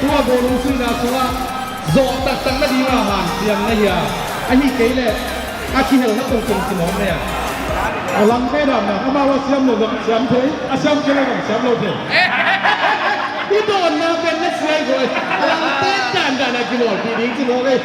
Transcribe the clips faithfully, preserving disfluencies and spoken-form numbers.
Tua goal hong suina sungah zawh taktak nadinga hanciam na hi a, ahi kei leh a kihelna tongtong ci mawk na hi a. A langte dan na amau a siam lo zong siam thei, a siam kei lo zong siam lo thei. I dawnna pen na siai koi. A langte dandan a kibawlpih ding ci mawk ei.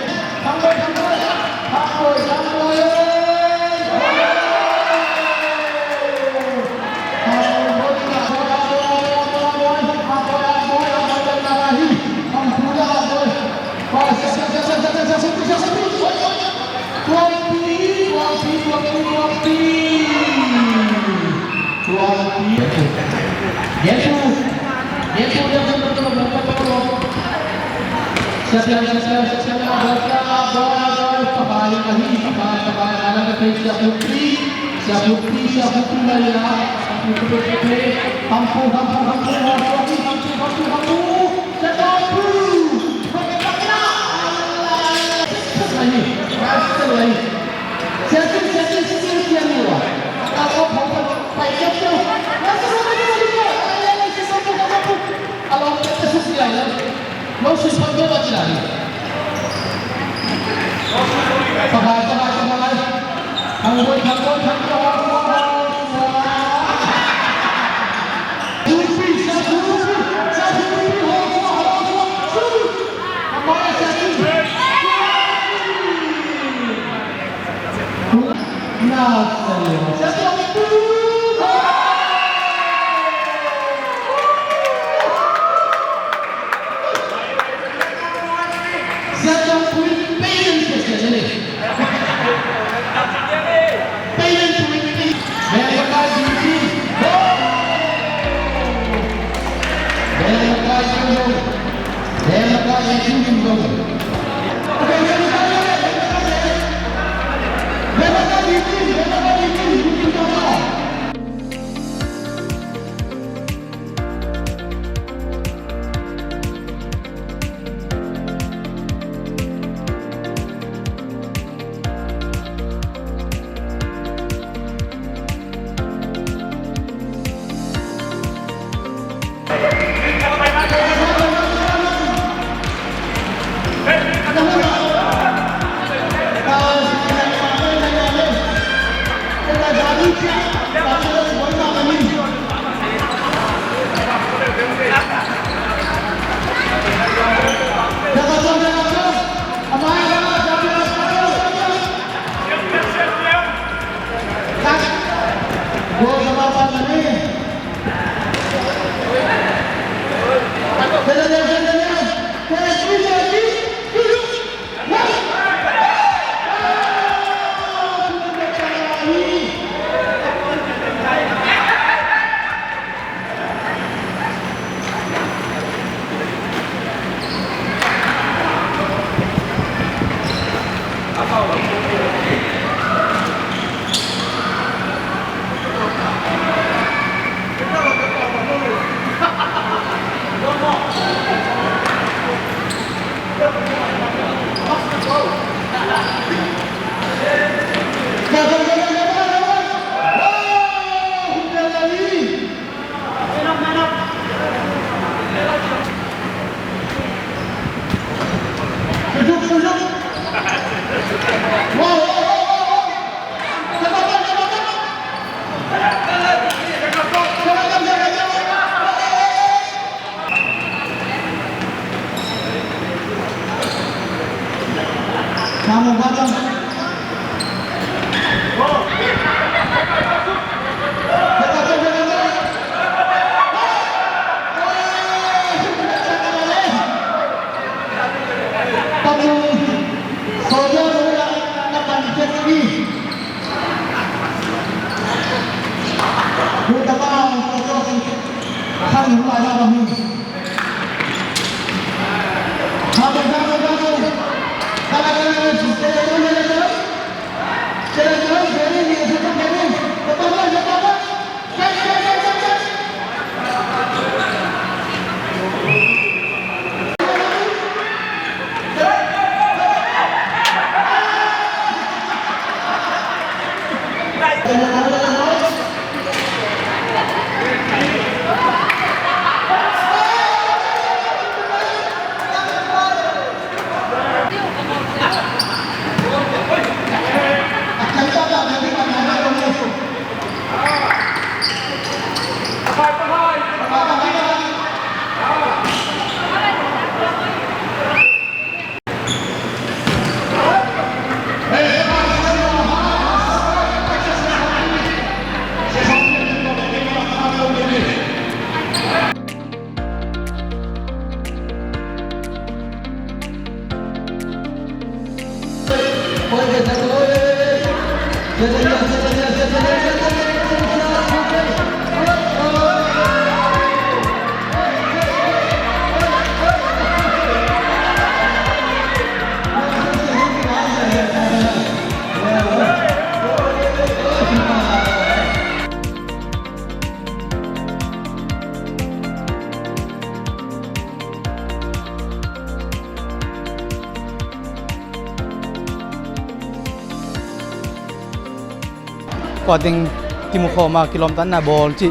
Kua teng kimu khawm a kilawmtatna bawl cih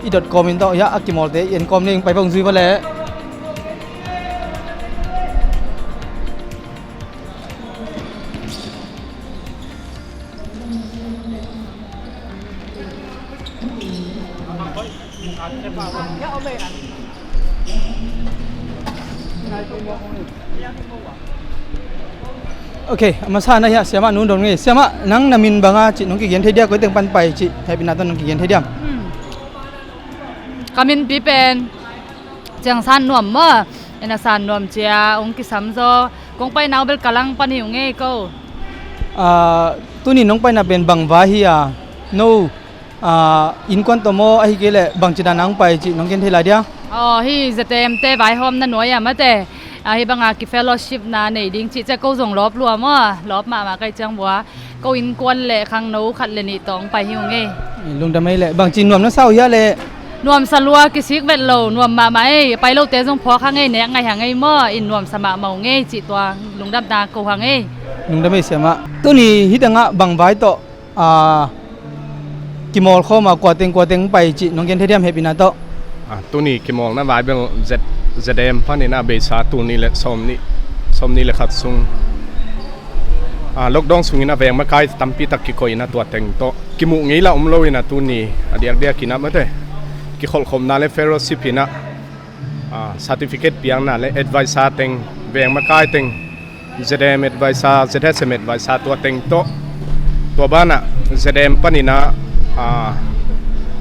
i dot kawm in tawh hiah a kimawlte i en kawm ding, pai pong zui va leh. Ok, a masa na hiah siamah nung dong ngei. Siamah, nang na min banga cih nong kigen thei dia, koi teng pan pai cih hehpihna tawh nong kigen thei diam? Hmm. Ka minpi pen Ciang San Nuam maw? Ena San Nuam cia ong kisam zaw. Kong paina uh bel Kalang pan hi uh ngei ko. Ah, tuni nong paina pen bang vai hi a? No, ah, innkuan tawh maw, ahi kei leh bangci dan a hong pai cih nong gen thei lai dia? Aw, hi Z M te vaihawmna nuai a mate. Ah, hi banga ki fellowship na nei ding cih cia ko zong lawp lua maw? Lawp mahmah kai ciang bua. Ko innkuan le khangno khat le nih tawh ong pai hi uh ngei. Lungdam ei leh, bangci nuam na sa uh hia leh? Nuamsa lua, kisik vet lo, nuam mahmah ei, pai lote zong phawk hang ei, nek ngaih hang ei maw, in nuamsa mahmah uh ngei cih tua lungdamna ko hang ei. Lungdam ei siamah. Tuni hi tengah bang vai tawh, ah, kimawl khawm a kua teng kua teng pai cih nong gen thei diam hehpihna tawh? Ah, tuni kimawlna vai bel Z-, Z M panin a beisa tul nih le sawm nih, sawm nih le khat sung, ah, lockdown sungin a veng makai tampi tak kikoih in a tua teng tawh kimuh ngei la om lo in a tuni a diakdiak in a mate kikholhkhopna le fellowship in a, ah, certificate piakna le advisor teng, veng makai teng, Z M advisor, Z S M advisor tua teng tawh, tua banah Z M panin a, ah,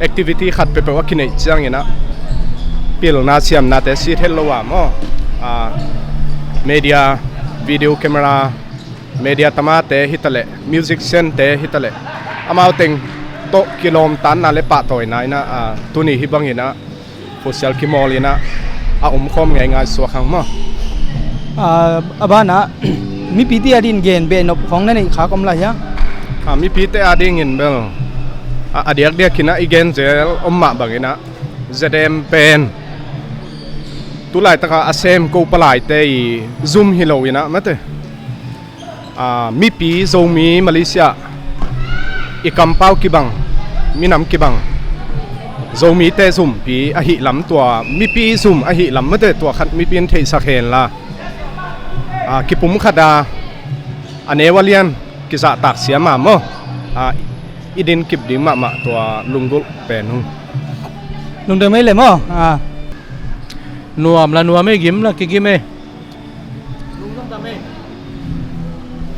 activity khat peuhpeuh a kineih ciangin a pilna siamnate sit het lo a maw, ah, media, video camera, media tamate hitaleh, musician te hitaleh, amau teng tawh kilawmtatna le pahtawina in a, ah, tuni hi bangin a, futsal kimawl in a, a omkhawm ngeingai suak hang maw? Ah, a banah mipite a dingin gen behnop khawng na neih khak om lai hia? Ah, mipite a dingin bel, ah, a diakdiak in a i gen zel om mah bangin a Z M pen tulaitaka a sem ko palaite i zum hi lo in a mate. Ah, mipi Zomi Malaysia i kampau kibang, minam kibang, Zomite zumpi ahih lam, tua mipi zum ahih lam mate tua khat mipi in theihsak hen la, ah, kipumkhat a, a neu a lian kizahtak siam a maw, ah, i din kip ding mahmah tua lunggulh pen uh. Lungdam ei le maw? Ah. Nuam la nuam ei, gim la kigim ei.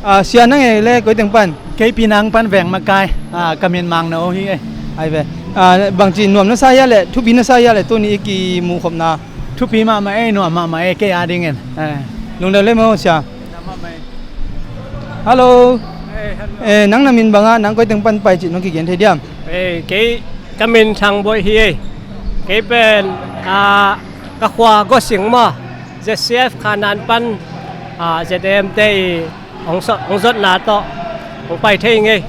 Ah, sia nang ei le koi teng pan? Kei Penang pan veng makai, ah, ka min Mang No hi ei. Ai ve. Ah, bangci nuam na sa hia le, thupi na sa hia le, tuni i kimuhkhopna? Thupi mahmah ei, nuam mahmah ei, kei a dingin. Eh. Lungdam le maw sia? Hello. Eh, hello. Eh, nang na min banga, nang koi teng pan pai cih nong kigen thei diam? Eh, kei ka min Thang Boih hi ei. Kei pen, ah, ka khua Gosing maw, Z C F Khanan pan, ah, Z M te i hong sot, hong zotna tawh hong pai thei ngei.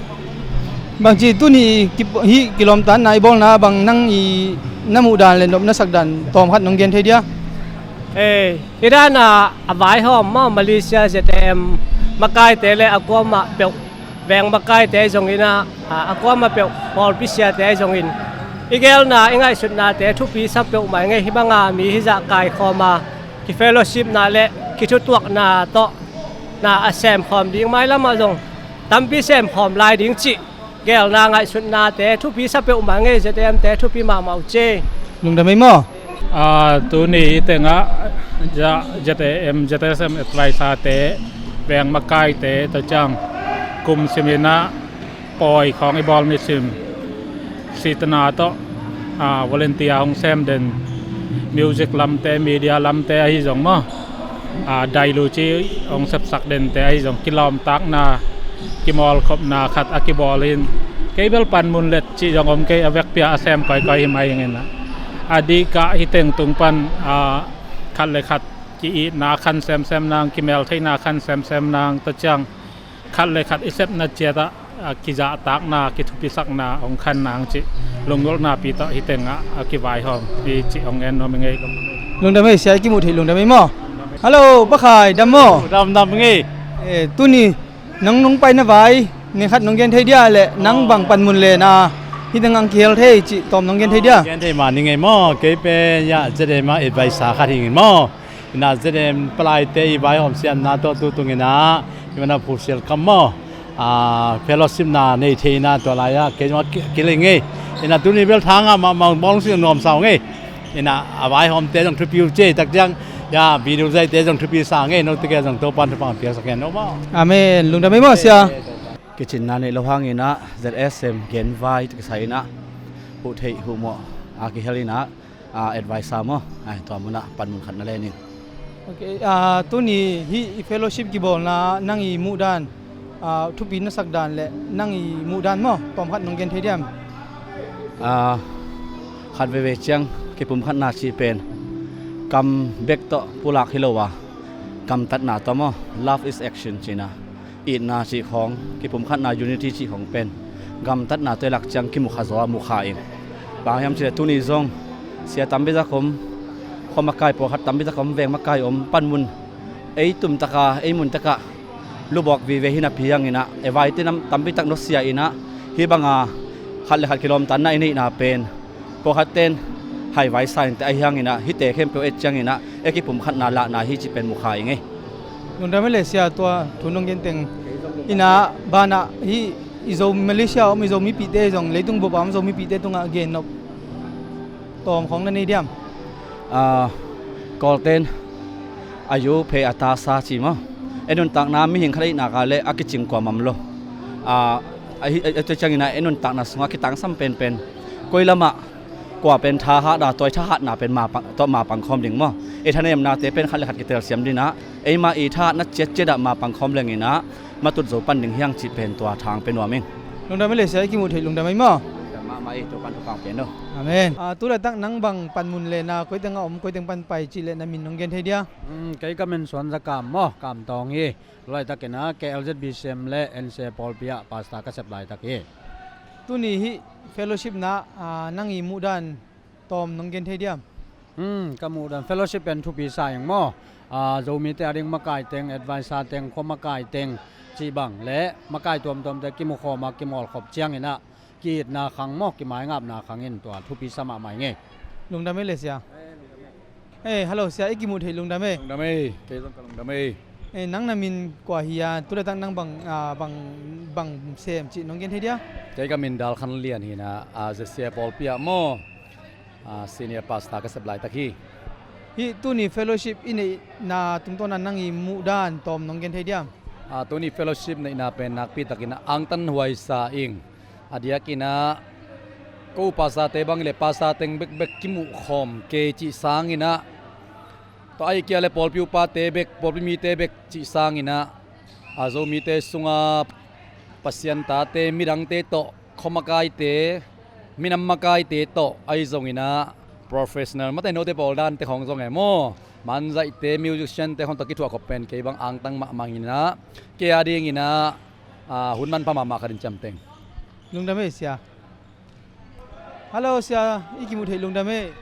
Bangci tuni ki, hih kilawmtatna i bawlna bang nang i na muh dan le nop na sak dan tawm khat nong gen thei dia? Eh, hi dan a, a vaihawm maw, Malaysia Z M makaite le a kuamah peuh veng makaite zongin a, a, a kuamah peuh pawlpi siate zongin i gelna, i ngaihsutnate thupi sa peuhmah ngei. Hi banga mi hizah kaikhawm a, ki fellowshipna le kithutuakna tawh na a semkhawm ding, mailamah zong tampi semkhawm lai ding cih gelna, ngaihsutnate thupi sa peuhmah ngei. Z M te thupi mahmah uh ci. Lungdam ei maw? Ah, tuni hi tengah Z-, Z A M, Z S M advisor te, veng makaite tawh ciang kum simin a pawi khawng i bawl ni sim, sitana tawh, ah, volunteer hong sem den, music lamte, media lamte ahi zong maw, ah, dailuci hong sepsak dente ahi zong kilawmtatna, kimawlkhopna khat a kibawl hin. Kei bel panmun let cih zong om kei, a vekpi a sem kawikawi hi mai ing in a, a dihkah hi teng tung pan, ah, khat le khat ki-itna khan semsem nang, kimeltheihna khan semsem nang, tua ciang khat le khat i sepna ciatah, ah, kizahtakna, kithupisakna hong khan nang cih lunggulhnapi tawh hi tengah a kivaihawm hi cih hong en nuam i ngei. Lungdam ei, sia i kimuh theih lungdam ei maw? Hello, Pa Khai, dam maw? Dam, dam ngei. Eh, tuni nang nong paina vai Ni khat nong gen thei dia le, nang bang panmun le na, hih teng ang kihel thei cih tawm nong gen thei dia? Gen thei mah ning ei maw, kei pen ya Z M a advisor khat hi ing maw. Ina Z M palaite i vaihawm siamna tawh tu tung ina, i mana phusial kam maw. Ah, fellowship na nei thei ina tua lai-ah kei zong a ki, kileng ei. Ina tuni bel thangah mahmah bawng sing nuam sau ngei. Ina a vaihawmte zong thupi uh ciei tak ciang, ya video zaite zong thupi sa ngei, note kei zong Topan thupha piaksak hen no maw. Amen. Lungdam ei maw sia. Kicinna neih lo hang ina Z S M gen vai kisai ina huh theih huh mawh a kihel ina, ah, advisor maw, ai, tua munah panmun khat na len ing. Ok, ah, tuni hih i fellowship kibawlna nang i muhdan, ah, thupi na sak dan le nang i muhdan maw, tawm khat nong gen thei diam? Ah, khat veve ciang kipumkhatna cih pen kam bek tawh pulak hi lo a, gamtatna tawh maw, love is action cihna, itna cih khawng, kipumkhatna unity cih khawng pen gamtatna tawh i lak ciang kimukha zaw a mukha ing. Bang hiam cih leh tuni zong sia tampi tak om, khuamakai pawlkhat tampi tak om, veng makai om, panmun ei tumtaka ei muntakah lubawk vive hi napi hang ina, e vaite nam tampi tak nusia ina, hih banga khat le khat kilawmtatna i neihna pen pawlkhat ten hai vai sa in te ahi hang ina, hihte khempeuh et ciang ina e kipumkhatna lahna hi cih pen mukha ing ei. Lungdam ei le sia, tua thu nong gen teng ina banah hih i Zo Malaysia om i Zo mipite zong leitung bup a om Zo mipite tungah gen nop tawm khawng na nei diam? Ah, Kawlten a yu phe a ta sa ci maw, e nuntakna mihing khat ahihnak a le a kicing kuamah om lo. Ah, ahi, a, a, tua ciangin ah e nuntakna sungah kitangsam penpen koi lamah kua pen thahat a, tua i thahatna pen ma pang, tua ma pang khawm ding maw? E thanemnate pen khat le khat kitelsiam ding ah, eima i thahatna ciatciat ah ma pang khawm leng in ah, matut zo pan ding hiang cih pen tua thang pe nuam ing. Lungdam ei le sia, i kimuh theih lungdam ei maw? Lungdam mahmah ei, tua pan thupha pia no. Amen. Ah, tu laitak nang bang panmun le na, koi teng a om, koi teng pan pai cih le na min nong gen thei dia? Hmm, kei ka min Suan Za Kam maw, Kam Tawng hi. Tu laitakin ah K L Z B C M le N C A pawlpi ah pastor ka sep laitak hi. Tuni hih fellowship na, ah, nang i muhdan tawm nong gen thei diam? Hmm, ka muhdan fellowship pen thupi sa ing maw. Ah, Zomite a ding makai teng, advisor teng, khua makai teng cih bang le makai tuamtuamte kimukhawm a kimawlkhop ciangin ah ki-itna khang maw, kimaingapna khang in tua thupi sa mahmah ing ei. Lungdam ei le sia. Eh, hello sia, i kimuh theih lungdam ei. Lungdam ei, kei zong ka lungdam ei. Eh, nang na min kua hi a, tu laitak nang bang, ah, bang, bang sem cih nong gen thei dia? Kei ka min Dal Khan Lian hi in ah, ah, Z C A pawlpi ah maw, ah, senior pastor ka sep laitak hi. Hih tuni fellowship i neihna tungtawn ah nang i muhdan tawm nong gen thei diam? Ah, tuni fellowship neihna pen nakpi takin ah angtan huai sa ing. A diakin ah ko pastorte bang le pastor teng bekbek kimuhkhawm kei cih sangin ah, tua ahih kei leh pawlpi upate bek, pawlpi mite bek cih sangin ah, a Zomite sunga Pasian tate, midangte tawh, khua makaite, minam makaite tawh ahi zongin ah, professional mate note pawl dante khawng zong e maw, manzaihte, musiciante khawng tawh kithuahkhop pen kei bang angtang mahmah ing in ah, kei a dingin ah, ah, hun manpha mahmah khat in ciamteng. Lungdam ei sia. Hello sia, i kimuh theih lungdam ei.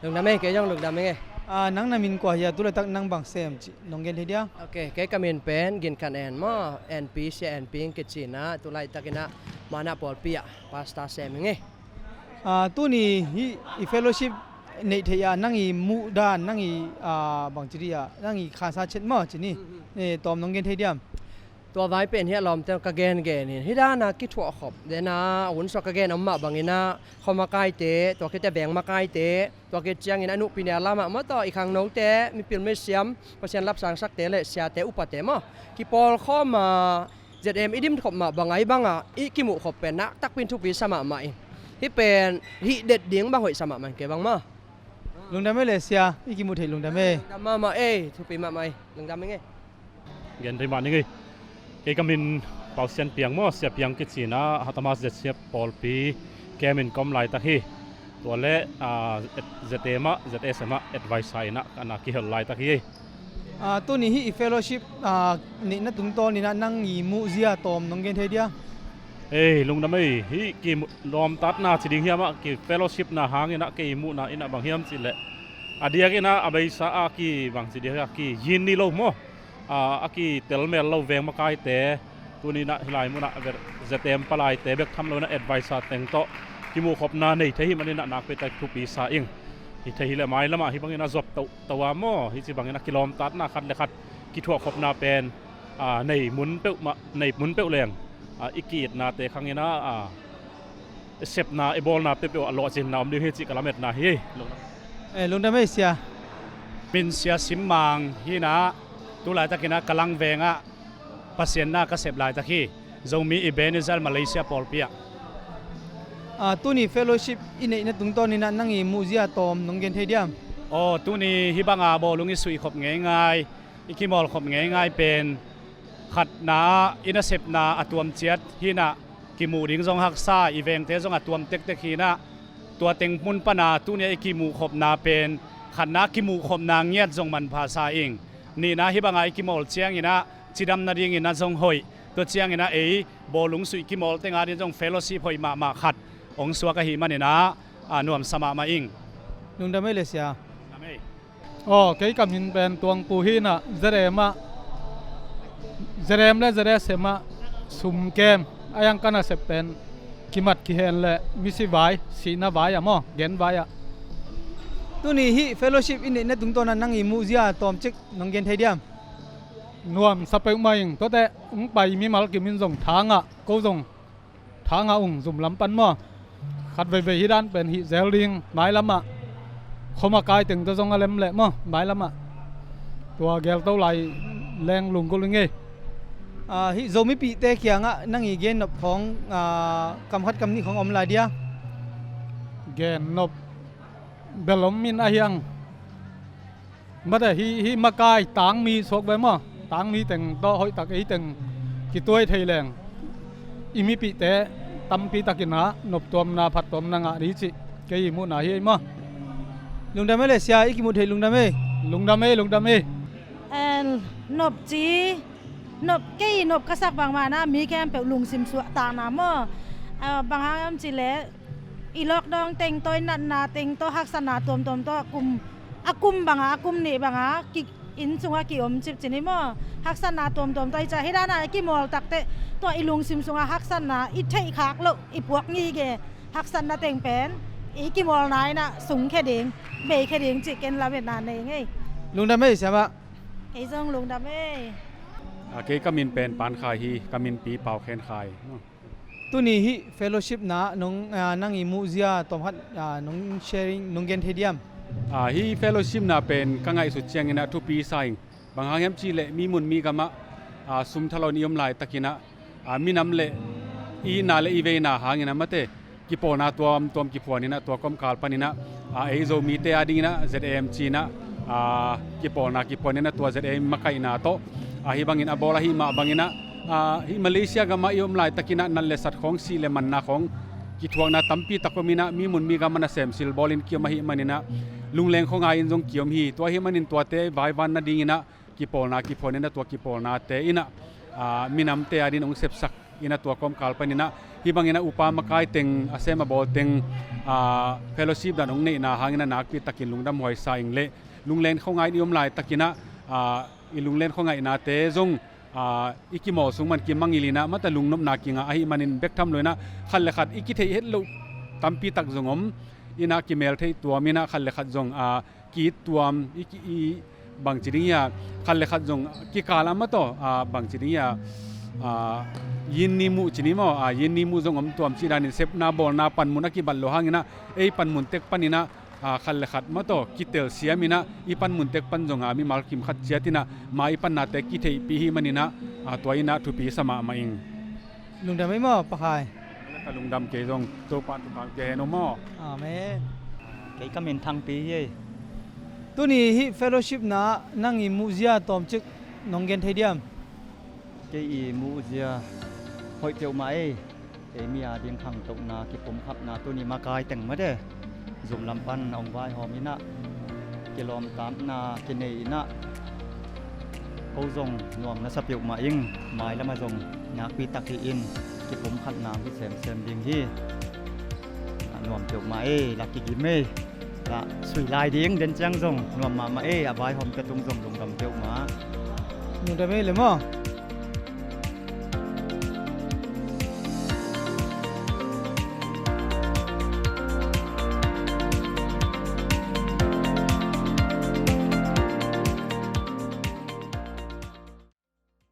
Lungdam ei, kei zong lungdam ing ei. Ah, nang na min kua hi a, tu laitak nang bang sem cih nong gen thei dia? Ok, kei ka min pen Gin Khan En maw, N P, sia N P in kici in ah, tu laitakin ah Manah pawlpi ah pastor sem ing ei. Ah, tuni hih i fellowship neih theih ah nang i muhdan, nang i, ah, bangci dih ah, nang i khansa chet maw ci ni. Eh, tawm nong gen thei diam? Tua vai pen hih a lawmte ka gengen in, hih dana kithuahkhop dena hun sua ka gen om mah bangin ah, khua makaite, tua khit teh veng makaite, tua khit ciangin a nuhpine a lamah maw, tua i khangnote, mipil misiam, Pasian lapsangsakte le siate upate maw, kipawlkhawm a, Z M i dimkhop mah bang ahi bangah i kimuhkhop pen naktakpi in thupi sa mahmah ing. Hih pen hih det ding bang hoih sa mahmah ing kei bang maw. Lungdam ei le sia, i kimuh theih lungdam ei. Lungdam mahmah ei, thupi mahmah ei. Lungdam ing ei. Gen thei mah ning ei. Kei ka min Pau Sian Piang maw, Sia Piang kici in ah, Hatama Z C A pawlpi camp in ka om laitak hi. Tua le, ah, Z M ah, Z S M ah advisor in ah ka na kihel laitak hi. Ah, tuni hih i fellowship, ah, neihna tungtawn in ah nang i muhzia tawm nong gen thei dia? Ei, lungdam ei, hih ki lawmtatna ci ding hiam ah, ki fellowship na hangin ah kei i muhna in ah bang hiam cih leh, a diakin ah a beisa a ki bangci dih a ki yin ni lo maw, a, a ki telmel lo veng makaite, Tuni-in ah hih lai munah Z M palaite bek tham loin ah advisor teng tawh kimuhkhopna nei thei ahih manin ah nakpi tak thupi sa ing. Hi thei hi leh mailamah hih bangin ah zop toh toh a maw, hih ci bangin ah kilawmtatna khat le khat kithuahkhopna pen, aa, nei mun peuhmah, nei mun peuh leng, aa, i ki-itnate khangin ah, aa, i sepna i bawlna peuhpeuh ah lawhcinna om ding hi cih ka lametna hi. Eh, lungdam ei sia. Min Sia Sim Mang hi-in ah, tu laitakin ah Kalang vengah Pasian na ka sep laitak hi. Zomi Ebenezer Malaysia pawlpi ah. Ah, tuni fellowship i neihna tungtawnin ah nang i muhzia tawm nong gen thei diam? Aw, tuni hih banga bawlung i suihkhop ngeingai, i kimawlkhop ngeingai pen khatna ah i nasepna a tuam ciat hi-in ah, kimuh ding zong haksa, i vengte zong a tuam tektek hi-in ah, tua teng mun pana tuni-a i kimuhkhopna pen khatna kimuhkhopna ngiat zong manpha sa ing. Nihna hih banga i kimawl ciangin ah cidam nadingin ah zong hoih. Tua ciangin ah ei bawlung suih kimawl teng adingin zong fellowship hoih mahmah khat hong suak ahih manin ah, a, nuamsa mahmah ing. Lungdam ei le sia. Lungdam ei. Aw, kei ka min pen Tuang Pu hi-in ah, Z M ah, Z M le Z S M ah sum kem a, a iang ka nasep pen kimat kihen le misi vai, sihna vai ah maw, gen vai ah. Tuni hih fellowship i neihna tungtawn ah nang i muhzia tawmcik nong gen thei diam? Nuamsa peuhmah ing, tuate hong pai mimal kim in zong tha ngah, ko zong tha ngah ung zum lam pan maw. Khat veivei hih dan pen hih zel ding, mailamah khuamakai teng tawh zong a lem leh maw, mailamah tua gelto lai leng lunggulh ing ei. Ah, hih Zomipihte kiangah nang i gennop khawng, ah, kam khat kam nih khawng om lai dia? Gennop bel om in a hiang. Mate, hih, hih makai tangmi suak ve maw? Tangmi teng tawh hoihtak ei teng kituai thei leng i mipihte tampi takin ah noptuamna phattuamna ngah ding cih kei i muhna hi ei maw? Lungdam ei le sia, i kimuh theih lungdam ei. Lungdam ei, lungdam ei. Eh, nop ci, nop, kei i nop ka sak bangmah na mi khempeuh lungsim suahtakna maw? Eh, bang hang hiam cih leh i lockdown teng tawh, i natna teng tawh, haksatna tuamtuam tawh, a kum, a kum banga, a kum nih banga, ki, inn sungah kiom cip ci ni maw? Haksatna tuamtuam tawh, hi ciah hih dana i kimawl takteh tua i lungsim sungah haksatna, i theihkhak loh, i puak ngige haksatna teng pen i kimawlna in ah sungkhia ding, beikhia ding cih ken lametna nei ing ei. Lungdam ei siamah. Kei zong lungdam ei. A, kei ka min pen Pan Khai hi, ka minpi Pau Khen Khai. Tuni hih fellowship na nong, ah, nang i muhzia tawm khat, ah, nong sharing, nong gen thei diam? Ah, hih fellowship na pen ka ngaihsut ciangin ah thupi sa ing. Bang hang hiam cih leh mi mun mi gamah, ah, sum tha loin i om laitakin ah, ah, minam le i itna le i veina hangin ah mate, kipawlna tuamtuam kiphuanin ah, tua kawmkal panin ah, ah, ei Zomite adingin ah Z M ci-in ah, ah, kipawlna kiphuanin ah, tua Z M makaihna tawh, ah, hih bangin a bawl ahih mah bangin ah, ah, hih Malaysia gamah i om laitakin ah nat le sat khawng, sih le manna khawng, kithuakna tampi tak omin ah, mi mun mi gamah nasem silbawlin kiom ahih manin ah, lungleng khuangai-in zong kiom hi. Tua ahih manin tuate vaivan nadingin ah, kipawlna kiphuanin ah, tua kipawlnate in ah, ah, minamte adingin hong sepsak in ah, tua kawmkal panin ah hih bangin ah upa makai teng, a sem a bawl teng, ah, fellowship dan hong neihna hangin ah nakpi takin lungdam huai sa ing. Le lungleng khuangai-in i om laitakin ah, ah, i lungleng khuangaihnate zong, ah, i kimawl sung pan kimangngilh in ah, mate, lungnopna kingah ahih manin bek tham loin ah, khat le khat i kitheih het loh tampi tak zong om in ah, kimeltheih tuamin ah, khat le khat zong, ah, ki-it tuam, i, i, bangci ding hia, khat le khat zong kikal ah mate, ah, bangci ding hia, ah, yin ni muh ci ni maw, ah, yin ni muh zong om tuam cih danin sepna bawlna panmun a kibat loh hangin ah, ei panmun tek panin ah, ah, khat le khat mate, kitelsiamin ah, i panmun tek pan zong, ah, mimal kim khat ciatin ah, ma i pannate kitheihpih ahih manin ah, ah, tua in ah thupi sa mahmah ing. Lungdam ei maw, Pa Khai? Ka lungdam kei zong, Topa thupha pia hen aw maw. Amen. Kei ka min Thangpi hi ei. Tuni hih fellowship na nang i muhzia tawmcik nong gen thei diam? Kei i muhzia hoih peuhmah ei. Ei mi ading khangtohna, kipumkhatna, tuni makai teng mate, zum lam pan hong vaihawm in ah, kilawmtatna kinei in ah, ko zong nuam na sa peuhmah ing. Mailam ah zong nakpi tak hi in, kipumkhatna hi semsem ding hi. Nuam peuhmah ei, la kigim ei. La sui lai ding den ciang zong nuam mahmah ei, a vaihawmte tung zong lungdam peuhmah. Lungdam ei le maw.